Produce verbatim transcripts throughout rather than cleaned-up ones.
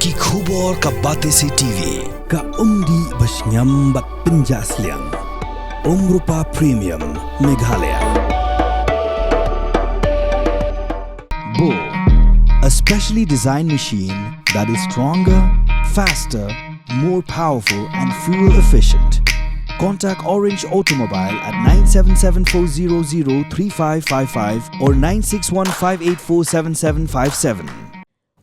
Ki khubor ka Batesi T V, ka umdih ba shngiam bad pynjah sliang. Umrupa Premium, Meghalaya. Bo, a specially designed machine that is stronger, faster, more powerful and fuel efficient. Contact Orange Automobile at nine seven seven four zero zero three five five five or nine six one five eight four seven seven five seven.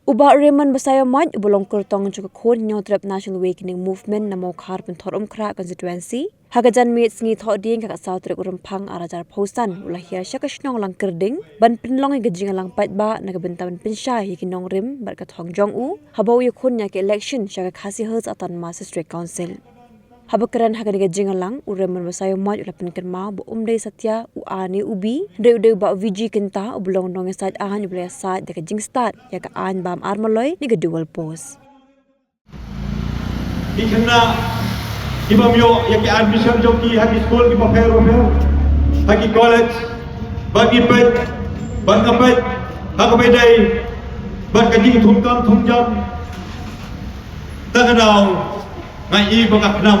U Bah Raymond Basaiawmoit uba long kyrtong jong ka khun Hynñiewtrep National Awakening Movement na Mawkhar Pynthorumkhrah Constituency, ha ka janmiet sngi Thohdieng ka khatsaw tarik u Rymphang arhajar arphew san u la hiar sha ka shnong Langkyrding ban pynlong ïa ka jingïalang paidbah na ka bynta ban pynshai ïa ki nongrim bad ka thong jong u haba u ïakhun ïa ka election sha ka Khasi Hills Autonomous District Council. Haba kren ha kane ka jingïalang, u Raymond Basaiawmoit u la pynkynmaw ba um dei satia u A ne u B, hynrei u dei u Bah V G Kynta uba long nongïasaid aiñ uba la ïasaid da ka jingstad ïa ka aiñ bam ar maloi ne ka dual post. Ki khynnah kiba ym ïoh ïa ki admission jong ki ha ki skul kiba pher bapher, ha ki college, bad ki peit bad nga peit ha kaba ïadei bad ka jingthungkam thungjam. Tang ka daw nga i ba ka KHNAM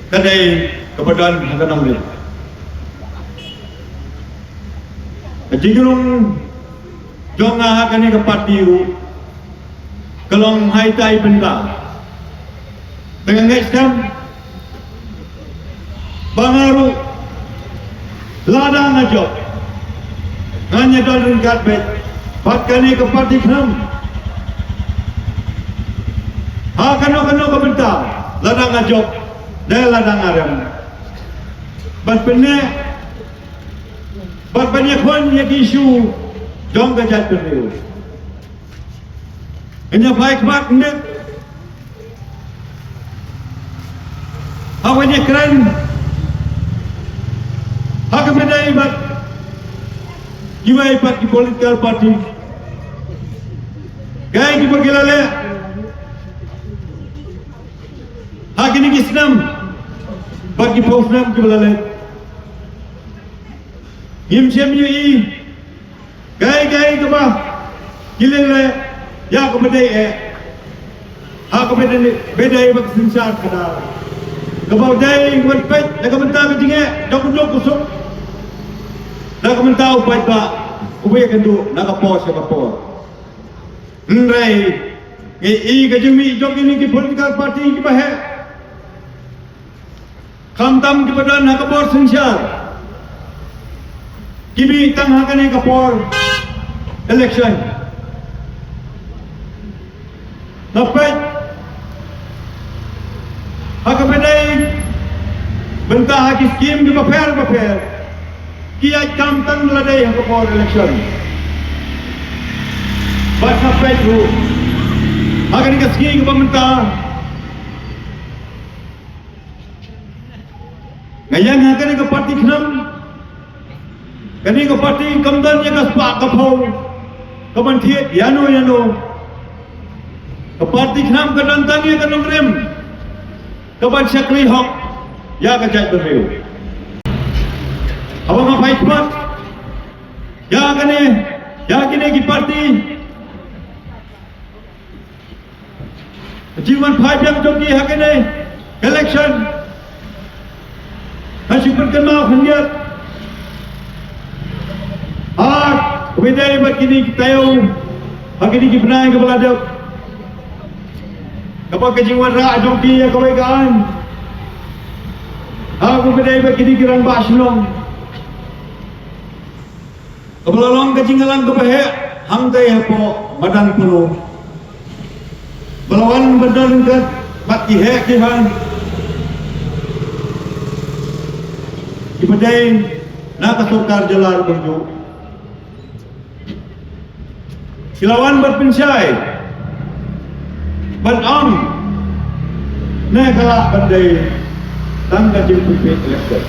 ka dei kaba don ha ka nongrim. Ka jingrung jong nga ha kane ka party ruh ka long ha ita i bynta. Te nga ngeit skhem ba nga ruh lada nga jop ngan ïadon ryngkat beit bad kane ka party KHNAM ha kano kano ka bynta, lada nga jop ne lada nga rem, ban pynneh bad ban ïakhun ïa ki issue jong ka jaitbynriew. Ngan ïa phai khmat nit ha ban ïakren ha kaba ïadei bad kiwei pat ki political party, kaei kaba ki la leh ha kine ki snem bad ki phew snem kiba la leit. Ngim shym ïohi kaei kaei kaba ki la leh ïa kaba dei eh ha kaba dei, ba dei ba ka synshar khadar, kaba dei ban peit na ka bynta ka jingeh jong u duk u suk, na ka bynta u paidbah uba ïakynduh na ka por sha ka por. Hynrei ngi i ka jingmih jong kine ki political party kiba heh, khamtam kiba don ha ka bor synshar, ki mih tang ha kane ka por election. Nga peit ha kaba dei bynta ha ki skim kiba pher bapher, ki ïaid kam tang lada dei ha ka por election. Bad nga peit ruh ha kane ka sngi kaba mynta, nga ïeng ha kane ka party KHNAM. Kane ka party kam don ïa ka spah ka phew ka ban thied ïano ïano. Ka party KHNAM ka don tang ïa ka nongrim ka ban shakri hok ïa ka jaitbynriew. Haba nga phai khmat ïa kane, ïa kine ki party, ka jingwan phai biang jong ki ha kane ka election, nga shu pynkynmaw khyndiat ha kaba ïadei bad kine ki taïew, ha kine ki bnai kiba la dep, kaba ka jingwanrah jong ki ïa kawei ka aiñ ha kaba ïadei bad kine ki rangbah shnong, kaba la long ka jingïalang kaba heh hangtei hapoh madan Polo, ba la wan ban don ryngkat bad ki heh ki haiñ kiba dei na ka sorkar jylla ruh kumjuh. Ki la wan ban pynshai ban ong ne ka lah ban dei tang ka jingpynpeit election.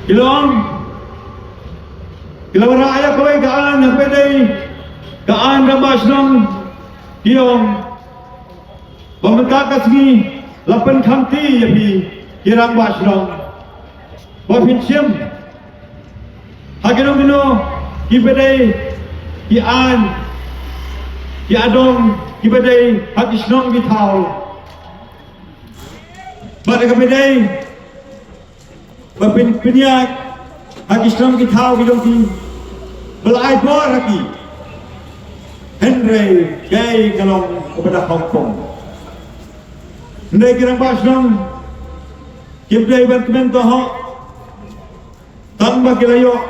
Ki la ong, ki la wanrah ïa kawei ka aiñ, ha kaba ïadei ka aiñ rangbah shnong, ki ong ba mynta ka sngi la pynkhamti ïa phi ki rangbah shnong ba phin shim ha kino kino kiba dei Ki aiñ, ki adong, ki ba dei ha ki shnong ki thaw. Bad ka ba dei ba pyn pynïaid ha ki shnong ki thaw ki jong ki, ba la ai bor ha ki. Hynrei kaei ka long ka ba da hongpong. Hynrei ki rangbah shnong kim dei ban kmen to hok. Tang ba ki la ïoh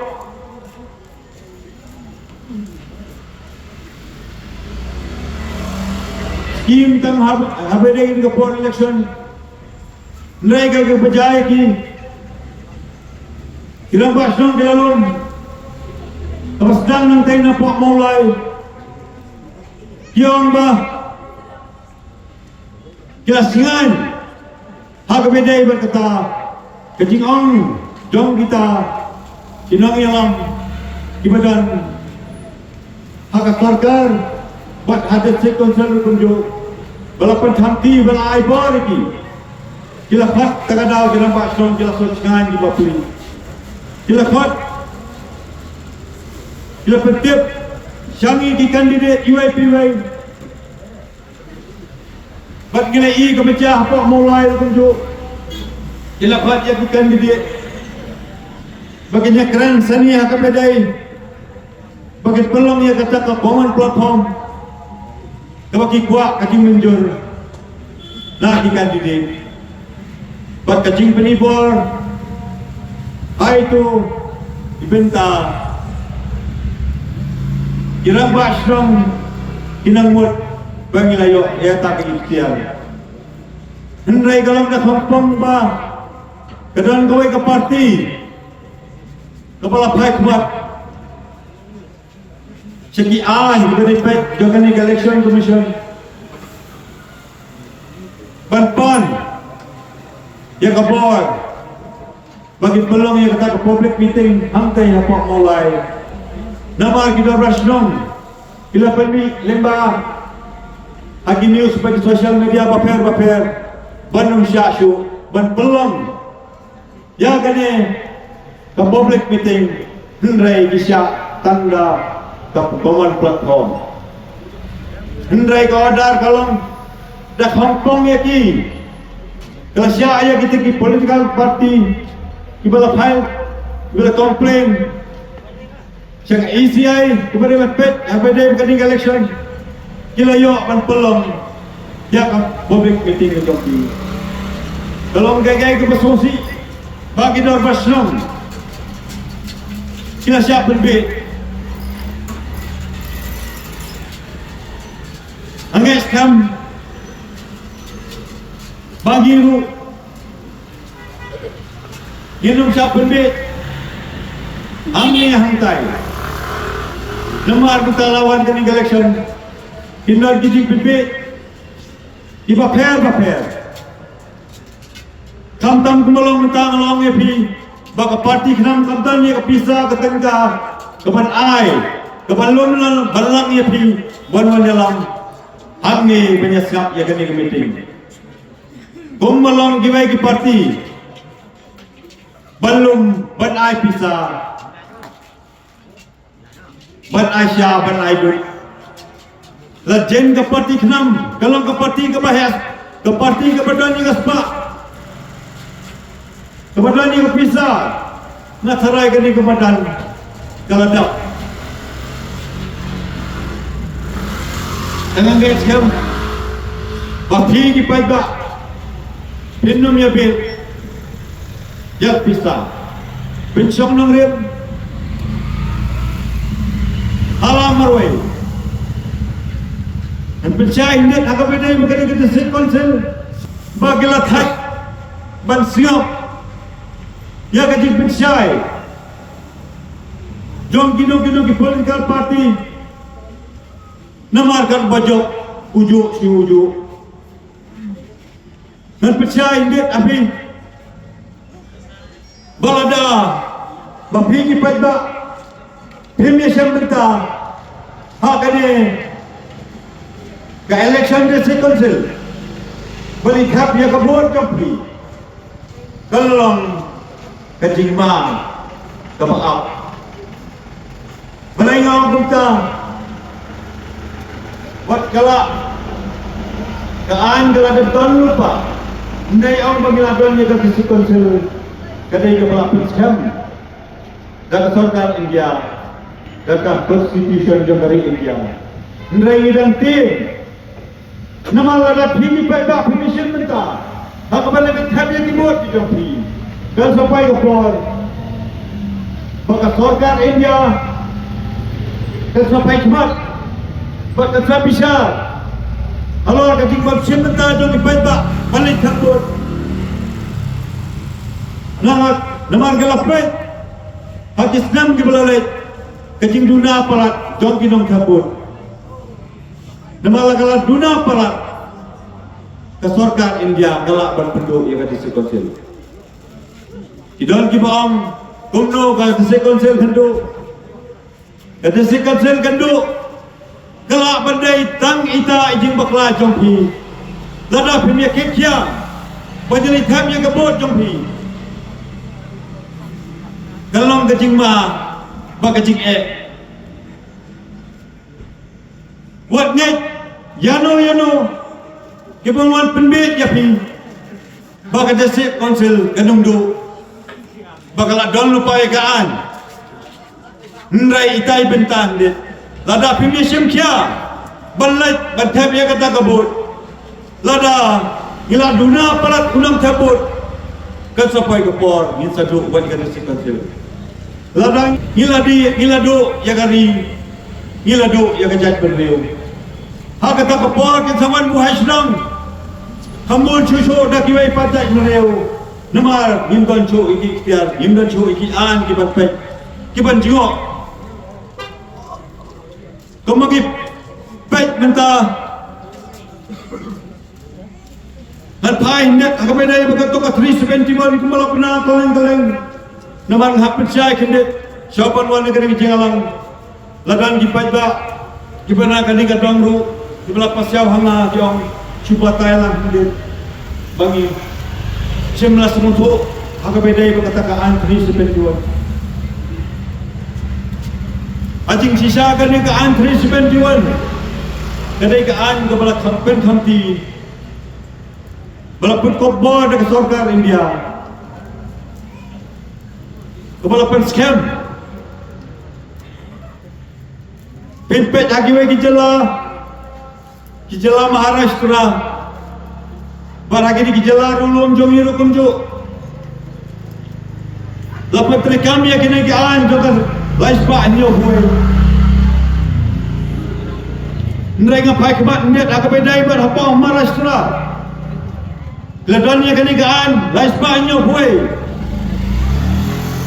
skim tang ha, ha ba dei ka por election. Hynrei ka, ka ba jia ki, ki rangbah shnong ki la long, ka ba sdang nangtei na pok Mawlai. Ki ong ba ki la sngewthuh ha ka ba dei bad kata ka jingong jong kita ki nongïalam ki ba don ha ka sorkar bad ha district council ruh kumjuh, ba la pynthame, ba la ai bor ïa ki. Ki la khot ta ka daw ki rangbah shnong, ki la sngewthuh ïa ki ba phi, ki la khot, ki la pyntip sha ngi ki candidate U I P Y. Bad ngi la ïohi ka ba jia hapoh Mawlai ruh kumjuh, ki la khot ïa ki candidate ba kin ïakren sani ha ka ba dei ba kin pynlong ïa kata ka common platform, ka ba ki kwah ka jingmynjur na ki candidate. Bad ka jingpynibor ha itu i bynta ki rangbah shnong ki nang mut ba ngi la ïoh ïa kata ka ikhtiar. Hynrei ka long da hongpong ba ka don kawei ka parti ka ba la phai khmat sha ki aiñ ki ba dei peit jong kane ka Election Commission ban pan ïa ka bor ba kin pynlong ïa kata ka public meeting hangtei hapoh Mawlai. Namar ki dorbar shnong ki la pynmih lyngba ha ki news bad ki social media bapher bapher ban ym shah shuh ban pynlong ïa kane ka public meeting, hynrei ki shah tang da ka common platform. Hynrei ka order ka long da hongpong ïa ki. Ka la shah ïa kita ki political party ki ba la file, ki ba la complain sha ka E C I, ki ba dei ban peit ha ba dei kane ka election. Ki la ïoh ban pynlong ïa ka public meeting ka jong ki. Ka long kaei kaei ka ba sngewsih ba ki dorbar shnong ki la shah pynbeit. Nga ngeit skhem ba ngi ruh ngin ym shah pynbeit hangne hangtai. Namar mynta la wan kane ka election, kin don ki jingpynbeit ki bapher bapher. Khamtam kumba long mynta nga la ong ïa phi ba ka party KHNAM kam don ïa ka pisa ka tyngka ka ban ai, ka ban lum, ban lang ïa phi ban wan ïalam hangne ban ïa sngap ïa kane ka meeting. Kumba long kiwei ki party ban lum, ban ai pisa, ban ai sha, ban ai dud. La jan ka party KHNAM ka long ka party ka ba heh, ka party ka ba don ïa ka spah, ka ba don ïa ka pisa. Nga tharai kane ka madan ka la dap. Te nga ngeit skhem ba phi ki paidbah phin ym ïa bit ïa ka pisa. Pynshong nongrim ha la marwei. Ngan pynshai hynrei ha kaba ïadei bad ka District Council ba ki la thait ban sngap ïa ka jingpynshai jong kino kino ki political party. Namar kan ba jop ujuh shi ujuh. Ngan pynshai hynrei ha phi ba lada ba phi ki paidbah phim ïashem bynta ha kane ka election District Council ba leit khap ïa ka vote jong phi, ka long ka jingma ka ba ap. Balei nga ong kumta? Ka la, ka aiñ ka la dep don lypa. Hynrei ong ba ngi la don ïa ka District Council, ka dei kaba la pynskhem da ka sorkar India, da ka Constitution jong ka ri India. Hynrei ngi dang tieng. Namar lada phi ki paidbah phi ïa shim bynta ha kaba la pynthep ïa ki vote ki jong phi, kan sa poi ka por ba ka sorkar India kan sa poi khmat bad kan sa bishar halor ka jingbym shim bynta jong ki paidbah ban leit thep vote. Namar, namar ka la peit ha ki snem kiba la leit ka jingduna palat jong ki nongthep vote. Namar lada ka la duna palat, ka sorkar India ka lah ban pynduh ïa ka District Council. Ki don kiba ong, kumno ka District Council kan duh? Ka District Council kan duh, ka lah ban dei tang ita i jingbakla jong phi. Lada phim ïa kit khia ba jali thep ïa ka vote jong phi, ka long ka jingma bad ka jingeh. Wat ngeit ïano ïano kiba wan pynbeit ïa phi ba ka District Council kan ym duh, ba ka la don lypa ïa ka aiñ. Hynrei ita i bynta hynrei lada phim ïa shim khia ban leit ban thep ïa kata ka vote, lada ngi la duna palat u nongthep vote, kan sa poi ka por ngin sa duh wat ïa ka District Council. Lada ngi la dih, ngi la duh ïa ka ri, ngi la duh ïa ka jaitbynriew. Ha kata ka por kin sa wan buhai shnong, kam bun shuh shuh da kiwei pat jaitbynriew. Namar ngim don shuh ïa ki ikhtiar, ngim don shuh ïa ki aiñ kiban peit, kiban jngoh. Kumba ngi peit mynta, ngan phai hyndet ha kaba ïadei bad kato ka three seventy-one kumba la pynbna kylleng kylleng. Namar nga hap pynshai khyndiat shuwa ban wan ha kane ka jingïalang. La don ki paidbah kiba na kane ka dong ruh kiba la pasiaw ha nga, ki ong shu batai lang khyndiat. Ba ngi shim la sngewthuh ha kaba ïadei bad kata ka aiñ three seventy-one. Ha jingshisha kane ka aiñ three seventy-one ka dei ka aiñ kaba la kham, pynkhamti, ba la pynkupbor da ka sorkar India, kaba la pynskhem. Phin peit ha kiwei ki jylla, ki jylla Maharashtra, bad ha kine ki jylla ruh lum jong ngi ruh kumjuh, la pyntreikam ïa kine ki aiñ jong ka lai spah hynñiew phew wei. Hynrei nga phai khmat hyndet ha kaba ïadei bad hapoh Maharashtra, la don ïa kane ka aiñ lai spah hynñiew phew wei.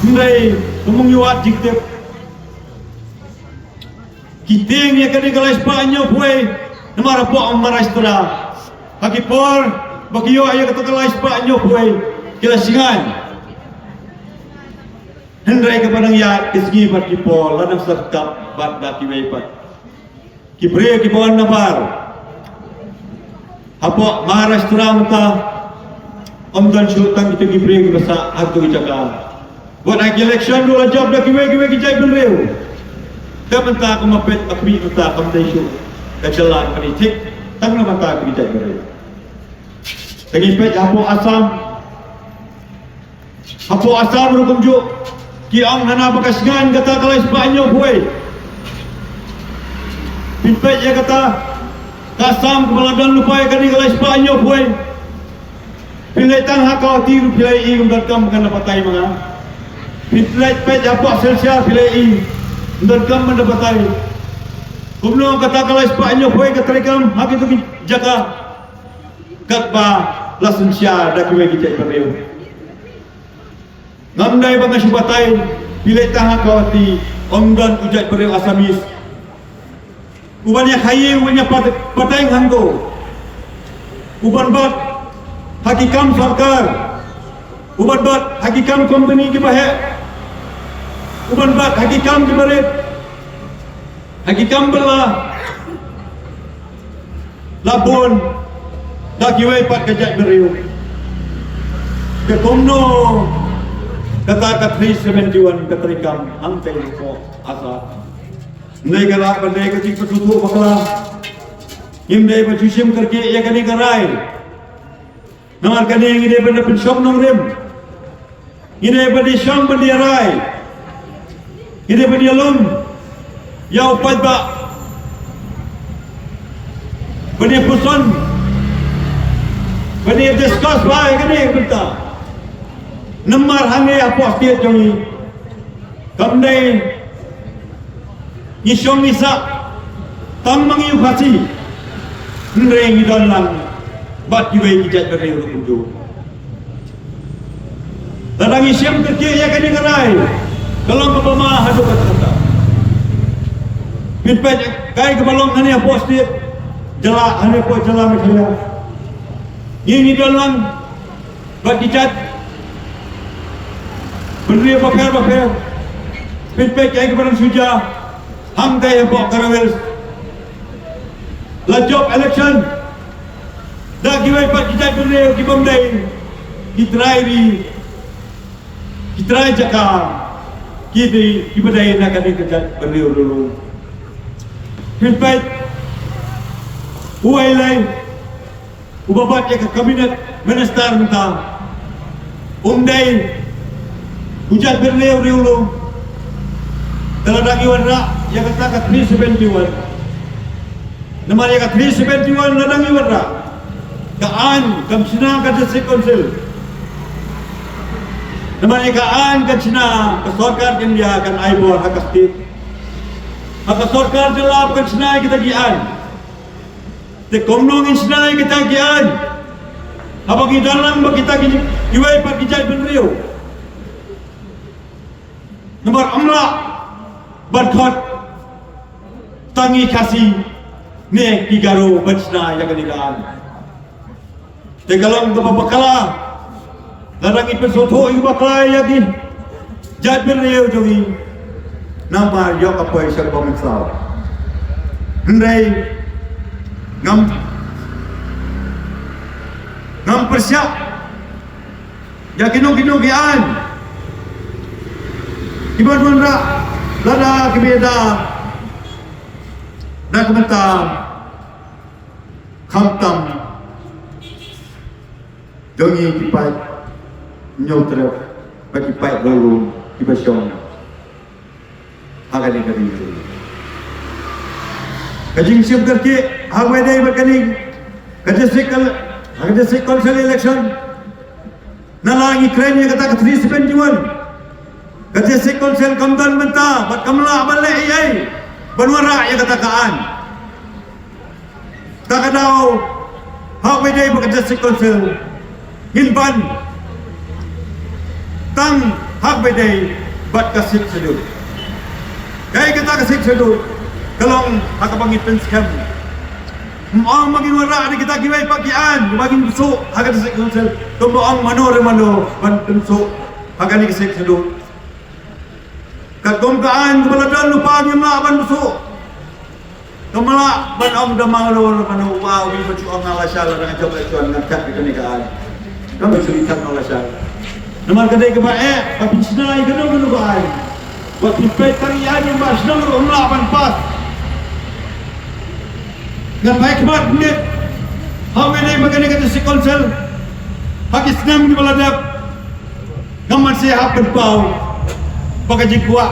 Hynrei kumba ngi wad jingtip, ki tieng ïa kane ka lai spah hynñiew phew wei namar hapoh Maharashtra, ha ki por ba ki ïoh ïa kata ka lai spah hynñiew phew wei, ki la shngaiñ. Hynrei kaba nang ïaid ki sngi bad ki por, la nang syrkap bad da kiwei pat ki briew kiba wan nabar. Hapoh Maharashtra mynta, ym don shuh tang kito ki briew kiba sah ha kito ki jaka. Wat ha ki election ruh la jop da kiwei kiwei ki jaitbynriew. Te mynta kumba peit ha khmih mynta kam dei shuh ka jylla kane thik, tang namar kata ki jaitbynriew. Te ngi peit hapoh Assam, hapoh Assam ruh kumjuh, ki ong hana ba ka shngaiñ kata ka lai spah hynñiew phew wei. Phin peit ïa kata ka Assam kaba la don lypa ïa kane ka lai spah hynñiew phew wei. Phi leit tang ha Guwahati ruh phi la ïohi, ym don kam ban da batai ma nga. Phi leit peit hapoh Silchar phi la ïohi, ym don kam ban da batai. Kumno kata ka lai spah hynñiew phew wei ka treikam ha kito ki jaka katba la synshar da kiwei ki jaitbynriew? Ngam dei ba nga shu batai, phi leit tang ha Guwahati, ym don u jaitbynriew Assamese uban ïa khaïi, uban ïa pat-, pateng hangto, uban bat ha ki kam sorkar, uban bat ha ki kam company kiba heh, uban bat ha ki kam kiba rit, ha ki kam bylla, la bun da kiwei pat ka jaitbynriew. Te kumno kata ka three seventy-one ka treikam hangtei hapoh Assam? Hynrei ka lah ban dei ka jingpynsngewthuh bakla. Ngim dei ban shu shim kyrkieh ïa kane ka rai. Namar kane ngi dei ban da pynshong nongrim. Ngi dei ban da shong ban da rai. Ngi dei ban da lum ïa u paidbah. Ban da puson. Ban da discuss bha ïa kane ka bynta. Namar hangne hapoh state jong ngi, kam dei ngi shong ngi sah tang ma ngi u Khasi, hynrei ngi don lang bad kiwei ki jait bynriew ruh kumjuh. Lada ngi shim kyrkieh ïa kane ka rai, ka long kaba ma haduh katta katta. Phin peit kaei kaba long hangne hapoh state, jylla, hangne hapoh jylla Meghalaya. Ngi ngi don lang bad ki jait bynriew bapher bapher. Phin peit kaei kaba dang shu jia hangtai hapoh Garo Hills. La jop election da kiwei pat ki jait bynriew kibym dei ki trai ri, ki trai jaka, ki dei kiba dei na kane ka jait bynriew ruh. Phin peit uwei lei uba bat ïa ka cabinet minister mynta, um dei u jait bynriew ruh. Te lada ngi wanrah ïa kata ka three seventy one, namar ïa ka three seventy one lada ngi wanrah, ka aiñ kam shna ka District Council. Namar ïa ka aiñ kan shna, ka sorkar India kan ai bor ha ka state, ha ka sorkar jylla kan shna ïa kita ki aiñ. Te kumno ngin shna ïa kita ki aiñ haba ngi don lang bad kita ki, kiwei pat ki jait bynriew? Namar ym lah ban khot tang ngi Khasi ne ki Garo ban shna ïa kane ka aiñ. Te ka long kaba bakla lada ngi pynsngewthuh ïa kaba bakla ïa ki jait bynriew jong ngi. Namar ïoh ka poi sha kaba mynsaw. Hynrei ngam, ngam pyrshah ïa kino kino ki aiñ kiban wanrah lada kiba ïada da ka bynta, khamtam jong ngi ki paid Hynñiewtrep bad ki paid Ri Lum kiba shong ha kane ka ri. Ka jingshim kyrkieh ha kaba ïadei bad kane ka district, ha ka District Council election, na la ngi kren ïa kata ka three seventy one, ka District Council kam don bynta bad kam lah ban leh ei ei ban wanrah ïa kata ka aiñ. Ta ka daw ha kaba ïadei bad ka District Council ngin ban tang ha kaba ïadei bad ka Sixth Schedule. Kaei kata ka Sixth Schedule? Ka long ha kaba ngi pynskhem. Ym ong ba ngin wanrah da kita kiwei pat ki aiñ ba ngin pynsuh ha ka District Council. Kumba ong mano re mano ban pynsuh ha kane ka Sixth Schedule. Katkum ka aiñ kaba la don lypa ngim lah ban pynsuh. Kam lah ban ong da mano re mano, wa u dei ba shu ong nga lashai lada nga jop election ngan kat ïa kane ka aiñ. Kam shu kat nga lashai. Namar ka dei kaba eh ba phin shna ïa kano kano ka aiñ. Wat phin peit tang ïa aiñ ba shnong ruh ym lah ban pass. Ngan ai khmat miet ha kaba ïadei bad kane ka District Council ha ki snem kiba la dep. Ngam mynsiem hap ban pynpaw ba ka jingkwah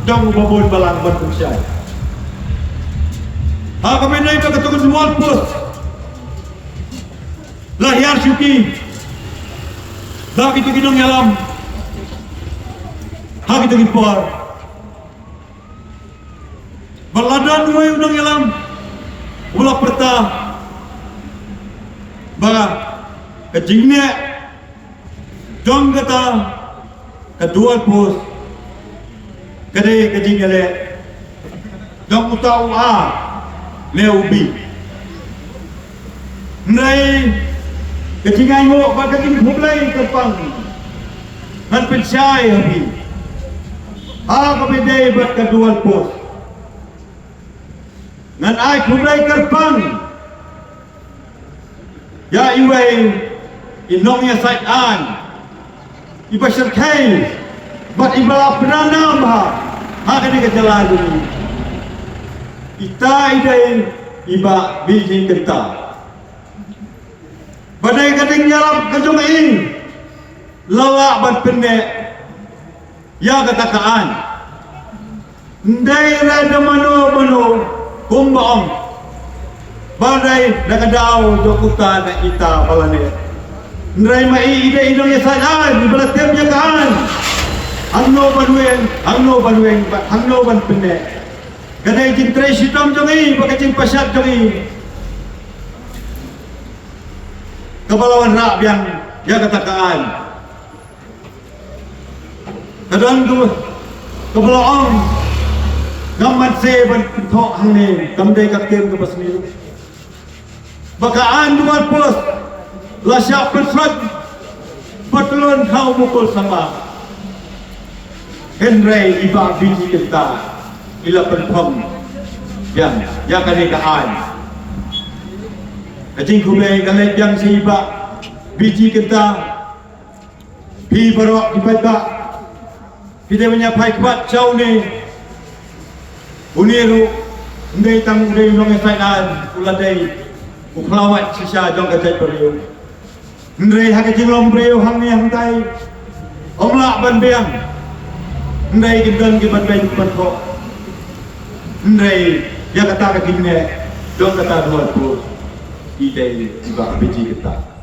jong uba bun balang ban pynshai. Ha kaba ïadei bad ka Tyrkhong Wall Post, la hiar shuki da kito ki nongïalam ha kito ki por. Bad la don uwei u nongïalam uba la pyrta ba ka jingneh jong kata ka dual post ka dei ka jingïaleh jong uta u A ne u B. Hynrei ka jingainguh bad ka jingkhublei kyrpang ngan pynshai ha phi ha kaba ïadei bad ka dual post. Ngan ai khublei kyrpang ïa iwei i nongïasaid aiñ iba shyrkhei bad iba pynranam bha ha kane ka jylla jong ngi. Ita i dei I Bah B G Kynta. Ba dei ka jingïarap ka jong i la lah ban pynneh ïa kata ka aiñ. Ym dei re da mano mano kumba ong ba dei da ka daw jong uta na ita ba la neh. Hynrei ma i i dei i nongïasaid aiñ ba la tip ïa ka aiñ. Hangno ban weng, hangno ban weng, hangno ban pynneh. Ka dei jingtrei shitom jong i bad ka jingpashat jong i kaba la wanrah biang ïa kata ka aiñ. Ka don kaba la ong, ngam mat se ban thoh hangne, kam dei ka ktien kaba sniew. Ba ka aiñ duwar pus la shah pynslem patlun ha u Mukul Sangma. Hynrei i Bah B G Kynta i la pynphong biang ïa kane ka aiñ. Ka jingkhublei ka leit biang sha i Bah B G Kynta. Phi baroh ki paidbah, phi dei ban ïa phai khmat sha une. Une ruh ym dei tang u dei u nongïasaid aiñ, u la dei u khlawait shisha jong ka jaitbynriew. Hynrei ha ka jinglong briew hangne hangtai, ym lah ban biang. Hynrei ki don kiba dei ban thoh. Hynrei ïa kata ka jingneh jong kata duwar pus i dei i Bah B G Kynta.